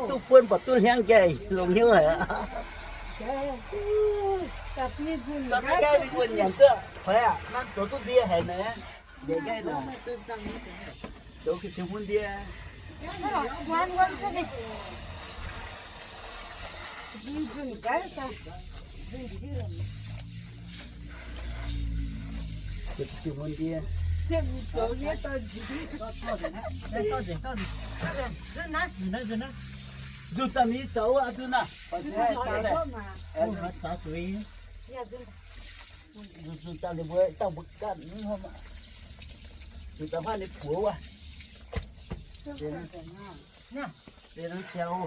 Duqv buonv mv baac duqv hnyangx njaih longx hnyouv haic aqv. Mv gaengh mingh wuonh nyanc duqv, fai aqv, nanv zoux duqv ndie haic naaic. Njaih nqaih naaic, zoux ga'sie hmz ndie. Ga'sie hmz ndie. Nzunc daaih mingh zaux wuov, nzunc naaiv. Nzunc daaih liuz mbuo dauh mbuo ganh mv hnamv aqv. Nzunc daaih huaav ninh puox wuov. Deix naaiv siou.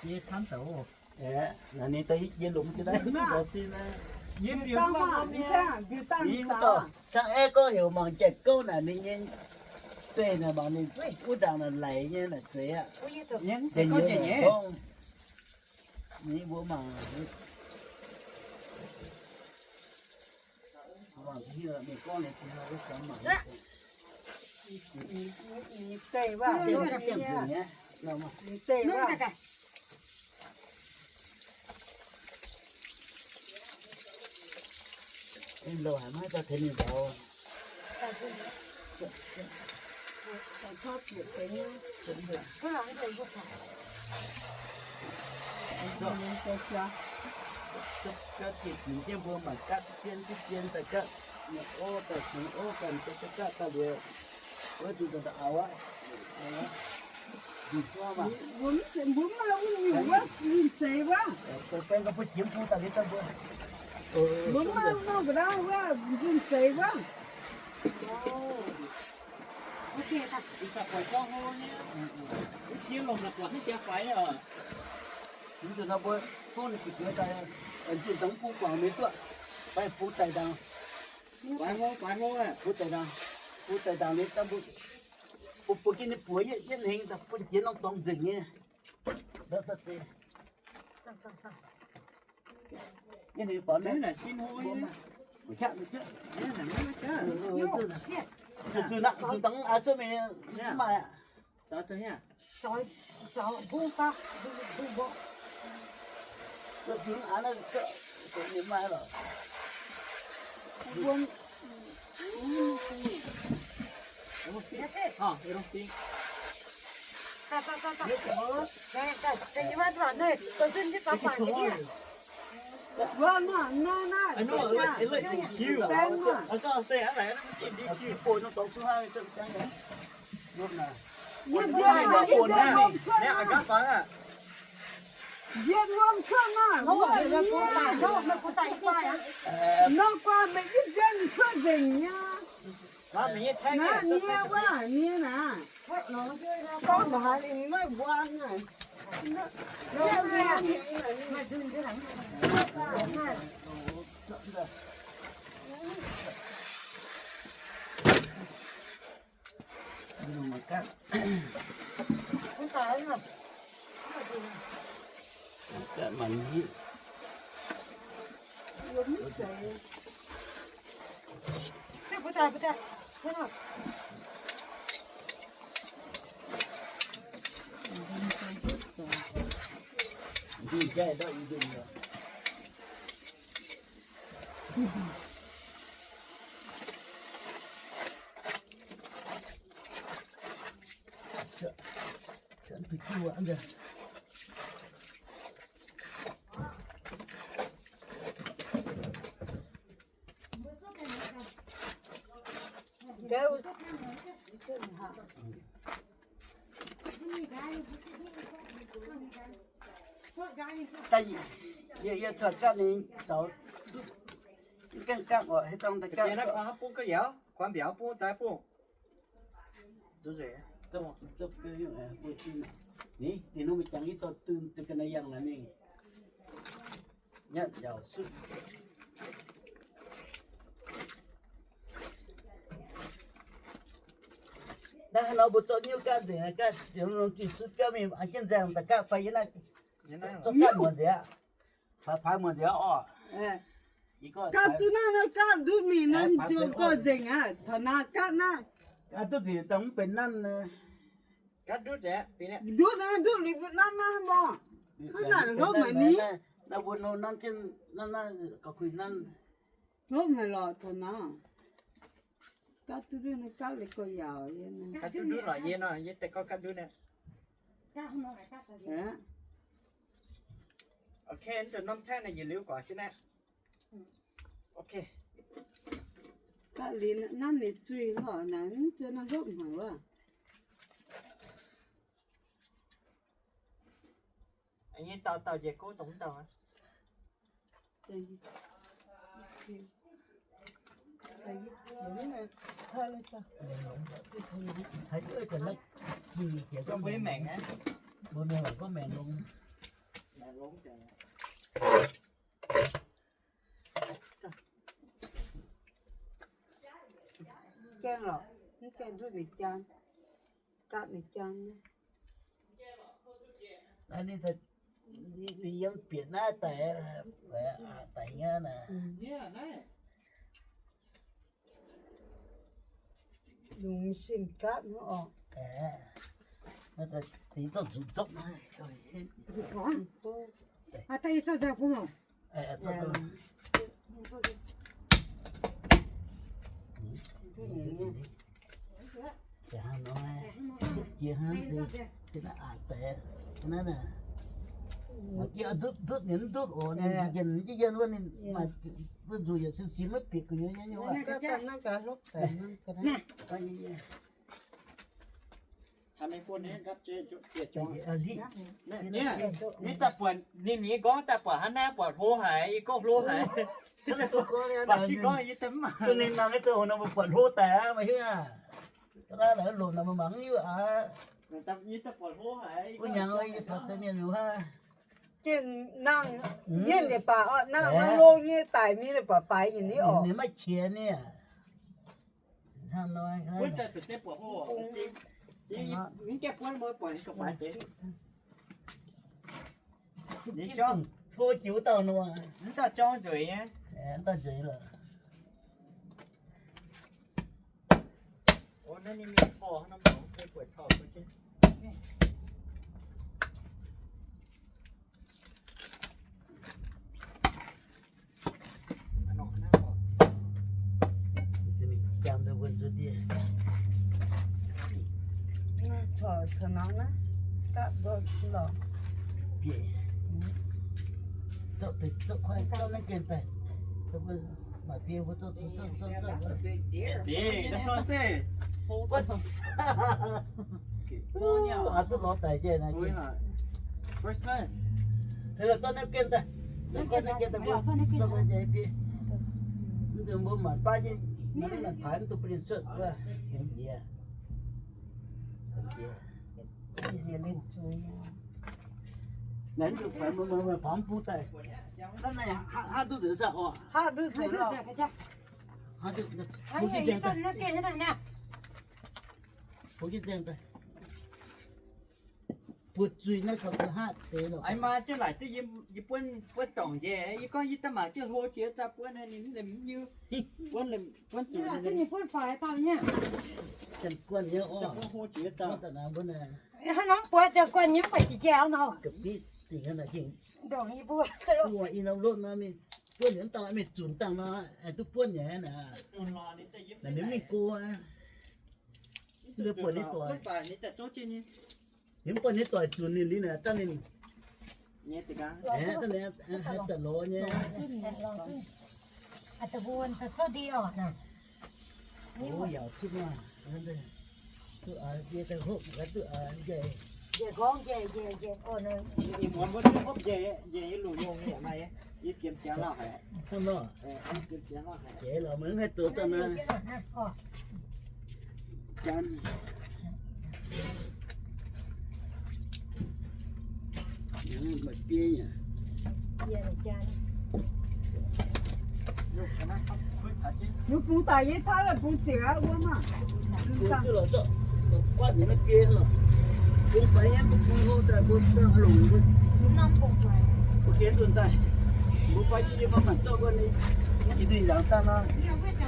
Yie camv deix oc. Naaiv ninh daaih yie longx jienv naaiv, yie mbiungc mv baac mv dorh. Sang aeqv, gorngv heuc mangc jiex gouv naaic ninh nyei zeih naaic, mangc ninh wuov ndaangc naaic laic nyei naaic zeiz aqv. Zeiz nyei gorngv. Ninh mbuo mangc. Mangc hieh mingh gorngv ninh mbuo mangc. Ninh zeiv waac, ninh zeiv waac. Ninh louc haic maiv daaih tengx ninh nzauz. Gapv dieh zinx jienv mbuo mangc gapv zien zien daaih gapv, orv daaih zinx orv ganh gapv gapv daaih liuz, wuov nzunc daaih auv aqv. Mbuo mv maaih wuov nzunc zeix wuov. Mbuo mv maaih wuov nzunc zeix wuov. Mv deix daaih buatc zorqv hlo nyei. Mv cie longc daaih buatc hnangv jaax faix nyei oc. Mv deix nor mbuo fongv ninh ziqc jiex daaih, nzunc daaih mv bung guangc mingh duqv, fai bung daic ndaangc. Faix hlo, faix hlo aqv. Bung daic ndaangc, bung daic ndaangc liuz daaih mbuo, bung bung jienv ninh buoz yietv yietv hengx daaih bun jiex norm dorngx nzengc nyei. Yietv hengx faaux naaiv. Zuqc dangh aa suotv mingh mv maaih aqv. Yietv wuom cuotv naaic, nor guaax meih yietv nzengc cuotv nzengc nyei. Naaiv nie wuov, nie naaic. Gorngv mv haiz ninh maiv mbuo naaic. Yie, yie cuotv gapv ninh zoux, mv gaengh gapv oc, haaix dauh daaih gapv. Kuanx mbiauz bung, zaaix bung. Ni, ninh mbuo jangx yie dorh dun ga'naaiv yangh naaiv mingh. Nyatv njaaux sutv. Naaiv haaix nor mbuo zorqv nyuv gaatv nzengc, gaatv nzengc, longc zuqc sutv biauv mingh, jienv nzaeng daaih gaatv fai yie naaiv. Zorqv gaatv muonc nzengc aqv. Paaiv, paaiv muonc nzengc orqc. Gaatv duqv naaiv, naaiv gaatv duqv mingh nor, ziouc gorx nzengc aqv. Taux naaiv gaatv naaiv. Duqv nzunc dongh mv benx nanv. Ndutv, ndutv liuz nanv naaiv mor. Hnangv naaic hlopv haic ni. Naaiv mbuo nor nanv jienv nanv naaiv gauh kuinx nanv. Hlopv haic lorqc taux naaiv. Gapv duqv ndutv naaiv gapv liuz gorx yaauc. Gapv duqv ndutv lorqc yie nor, yie daaih gorngv gapv ndutv naaiv. Ok, zuqc norm caeqv naaic yietc liuz guangc jienv naaiv. Ok. Gapv liuz nanv ninh zuiz lorqc naaic, mv zuiz naaiv hlopv haic wuov. Nyei dauh dauh njiec gouv dongh mv dauh aqv. Haaix duqv ga'naaiv jiex jiex gorngv maengc aqv. Mbuo mienh waac gorngv maengc longx. Gaengh lorqc, mv gaengh ndutv ninh jaan, gapv ninh jaan. Naaiv ninh yiem bieqc naaiv daic, daic nyei naaic. Lungh sin gapv hnangv orqc. Deix zorqv nzunc zopv naaiv. Daaih zorqv nzunc bun. Jiex hnangv nor, jiex hnangv, naaiv aqc deix, naaiv, mangc jienv ndutv, ndutv ninh mv ndutv oc, ninh yienc, yienc wuov ninh maaih wuov nzuqc yietc sin sin maiv bieqc gu'nyuoz nyei nyei. Ninh daaih buatc, ninh nyei gorngv daaih buatc hnangv naaiv buatc hlo haic, yie gorngv hlo haic. Baac jiv gorngv yie daaih mv mangc. Ninh mangc nyei zoux nor mbuo buatc hlo daaih aqv, maiv hiuv aqv. Ga'naaiv la'longc nor mbuo mangc mv hiuv aqv. Yie daaih buatc hlo haic, wuov hnyangx yie caux deix mienh liuz hnangv. Jienh nangh mienh yietc baac orqc, nangh nangh longx nyei daic mienh yietc baac faix nyei orqc. Ninh maiv qiex ni aqv. Hnangv nor, buonv daaih ziouc se buatc hlo. Mv gaengh buonv mbuo buatc ga'faix deix. Ninh jangv hlo jiu dauh nor. Mv dauh jangv nzueic nyei. Mv dauh nzueic lorqc. Naaiv ninh mingh corc hnangv nor, buatc corc jienv. First time. Mv nzunc mbuo maanc baav jienv, mv nzunc paaiv mv duqv bun ninh cuotv wuov, ninh jiex. Naaiv nzunc paaiv mbuo, mbuo faaux mv bung daaih. Hnangv naaiv haav nduqv nzengc saah orqc? Haav nduqv nzengc. Bungx jienv nzengc daaih. Buoz-zuiz naaiv kaux haav deix lorqc. Aa maa jienv laaic duqv yie buonv, buonv dorngc njiec. Yie gorngv yie daaih mangc jienv hlo jiex daaih buonv naaiv ninh mv lemh mv hiuv. Buonv lemh, buonv zuqc ninh buonv faix dauh nyei. Ziangh guanh nyei orqc. Hlo jiex daaih. Hnangv nor buatc ziangh guanh nyei mv baac jiex jaax nor. Ga'biqv dingc naaic hingh. Ndongc yie mbuo. Buatc i norm lotv nor mingh buonv liuz mv dauh mingh zunc dangh nor, duqv buonv nyei naaic. Naaic ninh mingh go aqv. Ninh buatc ninh doic. Ninh mv buatc ninh doic zunc ninh liuz naaic dangh ninh. Aeqv, dangh ninh haih daaih lorz nyei. Ov, yaac kuv maah. Duqv aax, yie daaih hopv gaax duqv aax njaih. Ih muonz mbuo duqv hopv njaih, njaih yie lungh nyungc nyei maaih, yie ziemx ziangx lauh haic. Hnangv nor. Jiex lorqc, meih mv haih zoux daaih naaiv. Jaan. Maaih biei nyei. Ninh bungx daaih yie tauv la'bungx ziqc aqv wuov maah. Bungx duqv lorqc, zorqv guatv ninh maiv biei lorqc. Bungx faix nyei, bungx hlo daaih mbuo daaih longc mbuo. Mbuo gengh nzuonx daaih. Mbuo fai yie mbuo maanc zorqv wuov ninh, jiex ninh nzaangc daaih nor,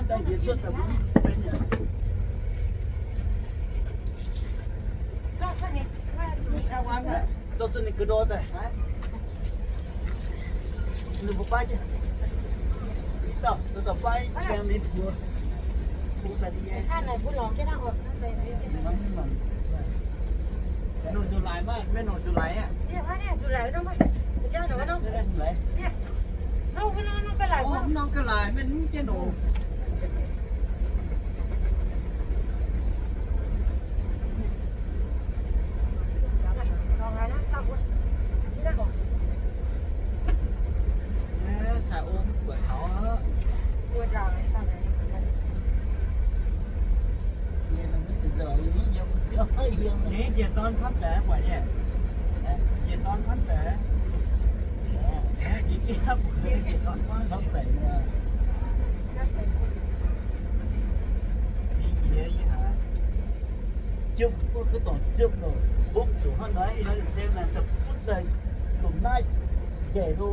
daaih njiec cuotv daaih mbuo benx yaac. Zorqv zuqc ninh ga'ndor daaih. Ninh mbuo baav jienv. Dauh, dauh baav jienv ninh mbuo. Nongc zuqc laaix maah, maiv nongc zuqc laaix aqv. Norm ga'laaix maiv nongc jienv nongc. Ninh njiec dorn camv deix buatc nyei. Njiec dorn camv deix. Yie njiec dorn camv deix. Yie, yie haiz jomv, guv ga'dorngc jomv nor, mbopv zuqc hnangv naaiv, ih hnoi se naaic da'butv daaih lomc naaiv njaih lo.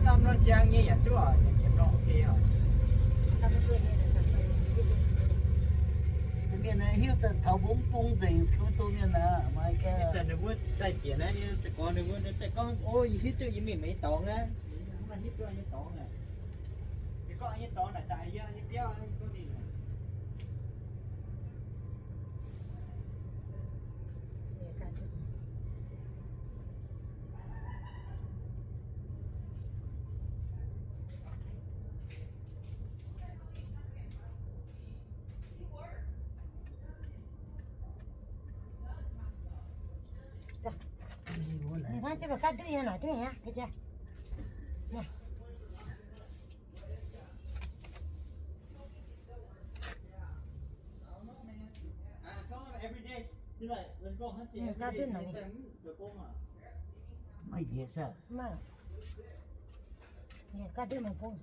Norm nor siang nyei yaac duqv, yaac nor ok oc. Mienh hiuv daaih taux mbuo mv bung nzengc, se gorngv dongh mienh aqv, maaih gaax. Ih zanc ninh mbuo daaih jiex naaiv, se gorngv ninh mbuo daaih gorngv, o, yie hiuv duqv yie mingh meix dorngx aqv. Hiuv duqv nyei dorngx aqv. Yie gorngv nyei dorngx naaic daaih yie, yie biauv, yie gorngv ninh. Maiv njiec saah? Maiv. Ninh gaav duqv meih bung.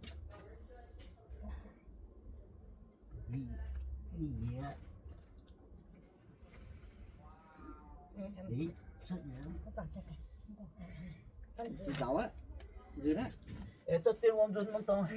Ninh njiec. Nzauc aqv. Nzunc aqv. Zorqv dien wuom nzunc mangc dorngx.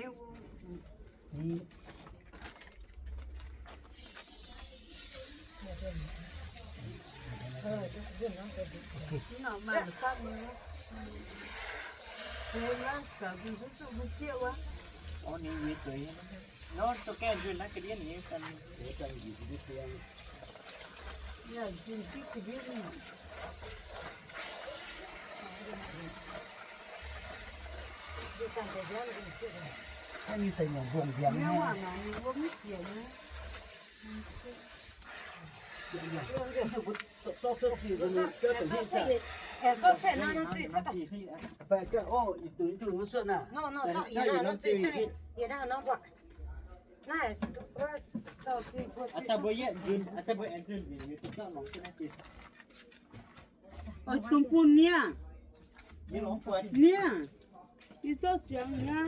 Dongh bun niaa. Niaa. Yie zorqv ziangx niaa.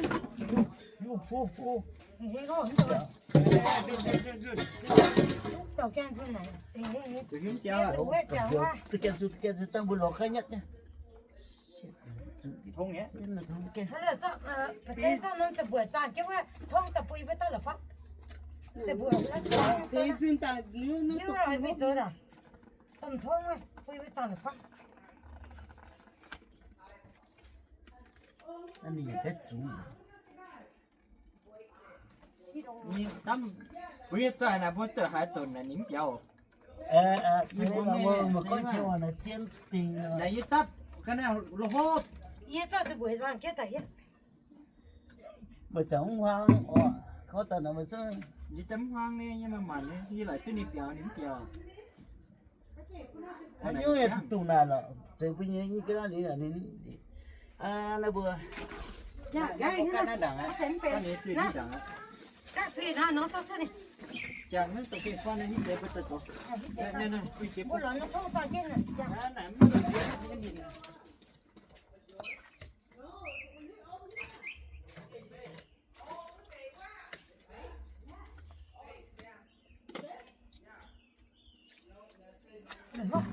Mbuo nyei zoi naaic mbuo zuqc haaix donx naaic ninh mv biaux. Naaic yie dapv ga'naaiv lo hopv. Yie zorqv zuqc mbuoqc nzangc jienv daaih yie. Meih zanc mv huaang oc, kov daaih naaic meih zungv. Yie daaih mv huaang nyei, yie maaih maanc nyei, yie laaic duqv ninh biaux, ninh mv biaux. Haaix nyungc yaac duqv dungh naaic lorqc, zeiz mbuo nyei ga'naaiv ninh, ninh, naaiv mbuo.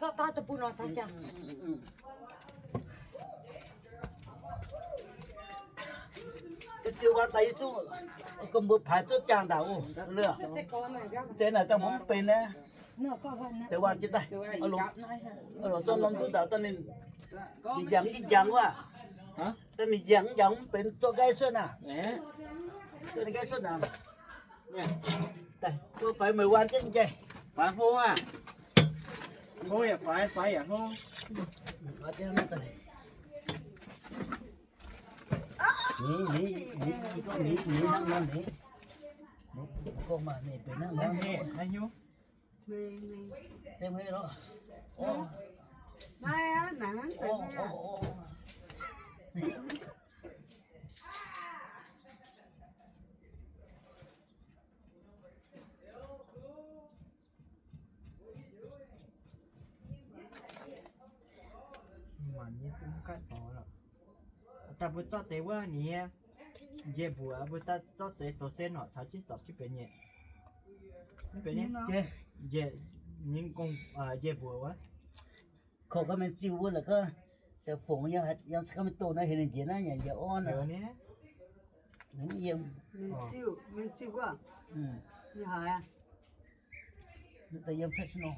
Zorqv daaih bun nor, daaih jangx. Ziouc waac daaih yie zungv gomh mbuo paaix zuov jangx ndaangc oc. Zeiz naaic daaih mv benx naaiv. Deix waac jienv daaih, longc zorqv norm duqv ndaangc daaih ninh, njang njang waac. Daaih ninh njang njang mv benx zorqv nqaai suotv naaic. Zorqv ninh nqaai suotv naaic. Daaih, faix meih waan jienv njaih. Faix hlo aac. Hlo yaac faix, faix yaac hlo. Ninh, ninh, ninh, ninh, ninh hnangv nor ninh. Ninh gorngv maaih ninh benx hnangv nor ninh. Naaiv hnyouv. Mv, mv, mv. Mv, naaiv hnangv zeiz mv. Maanc nyei bun mv gaatv dorngx lorqc. Daaih mbuo zorqv deix wuov ninh nyei njiec mbuoqc, mbuo daaih zorqv deix zoux se norqc caux jienv zorpc jienv benx nyei. Mv benx nyei. Njiec, nyei gong, njiec mbuoqc wuov. Kouv gaax mingh ziuh wuov la'gauv, se fungx yangh se gaav mingh doh naaiv heuc ninh njiec naaiv nyanc njiec orv naaiv. Mingh ziuh, mingh ziuh wuov. Yiem fai se nor.